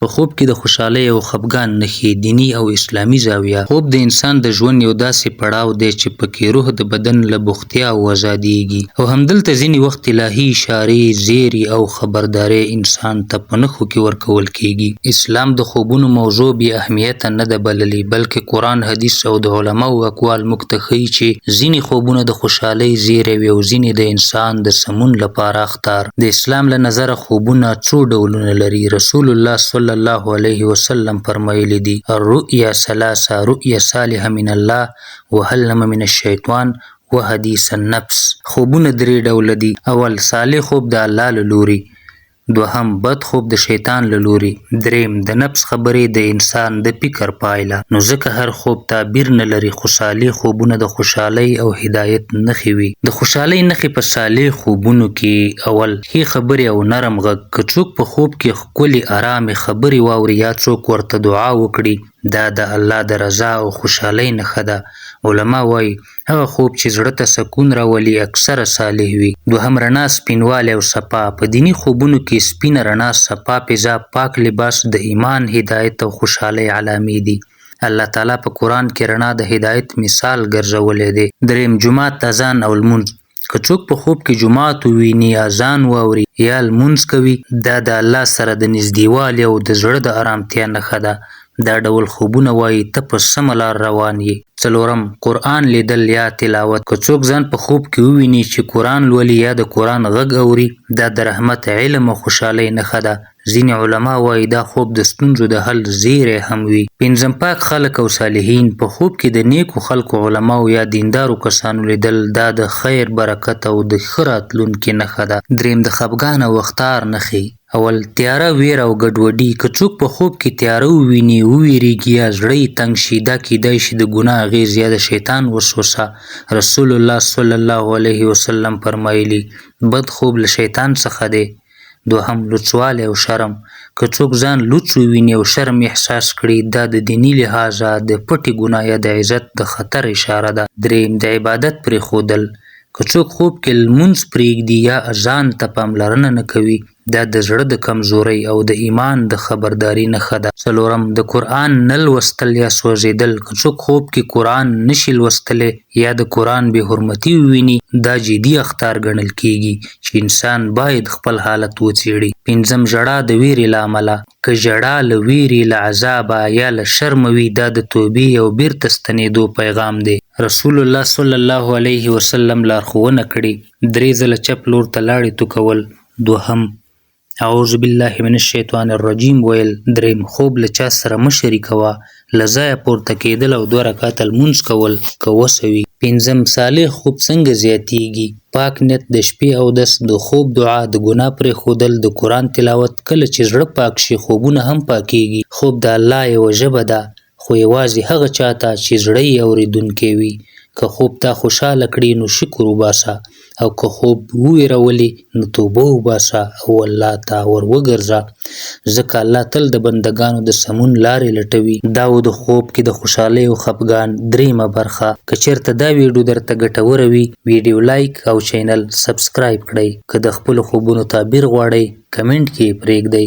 په خوب کې د خوشحالۍ او خپګان نښې، دیني او اسلامي زاویه. خوب د انسان د ژوند یو داسې پړاو دی چې پکې روح د بدن له بوختیاوو ازادېږي، او همدلته ځینې وخت الهي اشارې، زیري او خبرداری انسان ته په نښو کې ورکول کېږي. اسلام د خوبونو موضوع بې اهمیته نه ده بللې، بلکې قرآن، حدیث او د علماوو اقوال موږ ته ښيي چې ځینې خوبونه د خوشحالۍ زیری وي او ځینې د انسان د سمون لپاره اخطار. د اسلام له نظره خوبونه څو ډولونه لري، رسول الله صلی الله علیه وسلم فرمایلي دي، الرؤیا ثلاثه، رؤیا صالحه من الله، وحلم من الشیطان، وحدیث النفس. خوبونه درې ډوله دي، اول، صالح خوب د الله له لوري، دوهم، بد خوب د شیطان له لوري، دریم، د نفس خبرې د انسان د فکر پایله. نو ځکه هر خوب تعبیر نه لري، خو صالح خوبونه د خوشحالۍ او هدایت نښې وي. د خوشحالۍ نښې په صالح خوبونو کې، اول، ښې خبرې او نرم غږ، که څوک په خوب کې ښکلې ارامې خبرې واوري یا څوک ورته دعا وکړي، دا د الله د رضا او خوشحالۍ نښه ده. علما وايي، هغه خوب چې زړه ته سکون راولي اکثره صالح وي. دوهم، رڼا، سپینوالی او صفا، په دیني خوبونو کې سپینه رڼا، صفا فضا، پاک لباس د ایمان، هدایت او خوشحالۍ علامې دي. الله تعالی په قرآن کې رڼا د هدایت مثال ګرځولی دی. دریم، جومات، اذان او لمونځ، که څوک په خوب کې جومات وویني، اذان واوري یا لمونځ کوي، دا د الله سره د نږدېوالي او د زړه د ارامتیا نښه ده. دا ډول خوبونه وايي، ته په سمه لار روان یې. څلورم، قرآن لیدل یا تلاوت، که څوک ځان په خوب کې وویني چې قرآن لولي یا د قرآن غږ اوري، دا د رحمت، علم او خوشحالۍ نښه ده. ځینې علما وايي دا خوب د ستونزو د حل زیری هم وي. پنځم، پاک خلک او صالحین، په خوب کې د نیکو خلکو، علماوو یا دیندارو کسانو لیدل دا د خیر، برکت او د ښه راتلونکي نښه ده. دریم، د خپګان او اخطار نښې، اول، تیاره، ویره او ګډوډي، که څوک په خوب کې تیاره وویني، وویریږي یا زړه یې تنګ شي، دا کیدای شي د ګناه اغیز یا د شیطان وسوسه. رسول الله صلی الله علیه وسلم فرمایلي، بد خوب له شیطان څخه دی. دوهم، لوڅوالی او شرم، که څوک ځان لوڅ وویني او شرم احساس کړي، دا د دیني لحاظه د پټې ګناه یا د عزت د خطر اشاره ده. دریم، د عبادت پرېښودل، که څوک خوب کې لمونځ پرېږدي یا اذان ته پاملرنه نه کوي، دا د زړه د کمزورۍ او د ایمان د خبرداري نښه ده. څلورم، د قرآن نه لوستل یا سوځېدل، که څوک خوب کې قرآن نه شي لوستلی یا د قرآن بې حرمتي وویني، دا جدي اخطار ګڼل کېږي چې انسان باید خپل حالت وڅېړي. پنځم، ژړا د وېرې له امله، که ژړا له وېرې، له عذابه یا له شرمه وي، دا د توبې او بېرته ستنېدو پیغام دی. رسول الله صلی الله علیه وسلم لارښوونه کړې، درې ځله چپ لور ته لاړې تو کول، دوهم، اعوذ بالله من الشیطان الرجیم ویل، دریم، خوب له چا سره مه شریکوه، له ځایه پورته کېدل او دوه رکعته لمونځ کول که وسه وي. پنځم، صالح خوب څنګه زیاتیږي؟ پاک نیت، د شپې اودس، د خوب دعا، د ګناه پرېښودل، د قرآن تلاوت، کله چې زړه پاک شي، خوبونه هم پاکېږي. خوب د الله یوه ژبه ده، خو یوازې هغه چا ته چې زړه یې اورېدونکی وي. که خوب تا خوشحاله کړي، نو شکر وباسه، او که خوب ووېرولې، نو توبه وباسه او الله ته ور وګرځه، ځکه الله تل د بندګانو د سمون لارې لټوي. دا و د خوب کې د خوشحالۍ او خپګان درېیمه برخه. که چېرته دا ویډیو درته ګټوره وي، ویډیو لایک او چینل سبسکرایب کړئ. که د خپلو خوبونو تعبیر غواړئ، کمنټ کې یې پرېږدئ.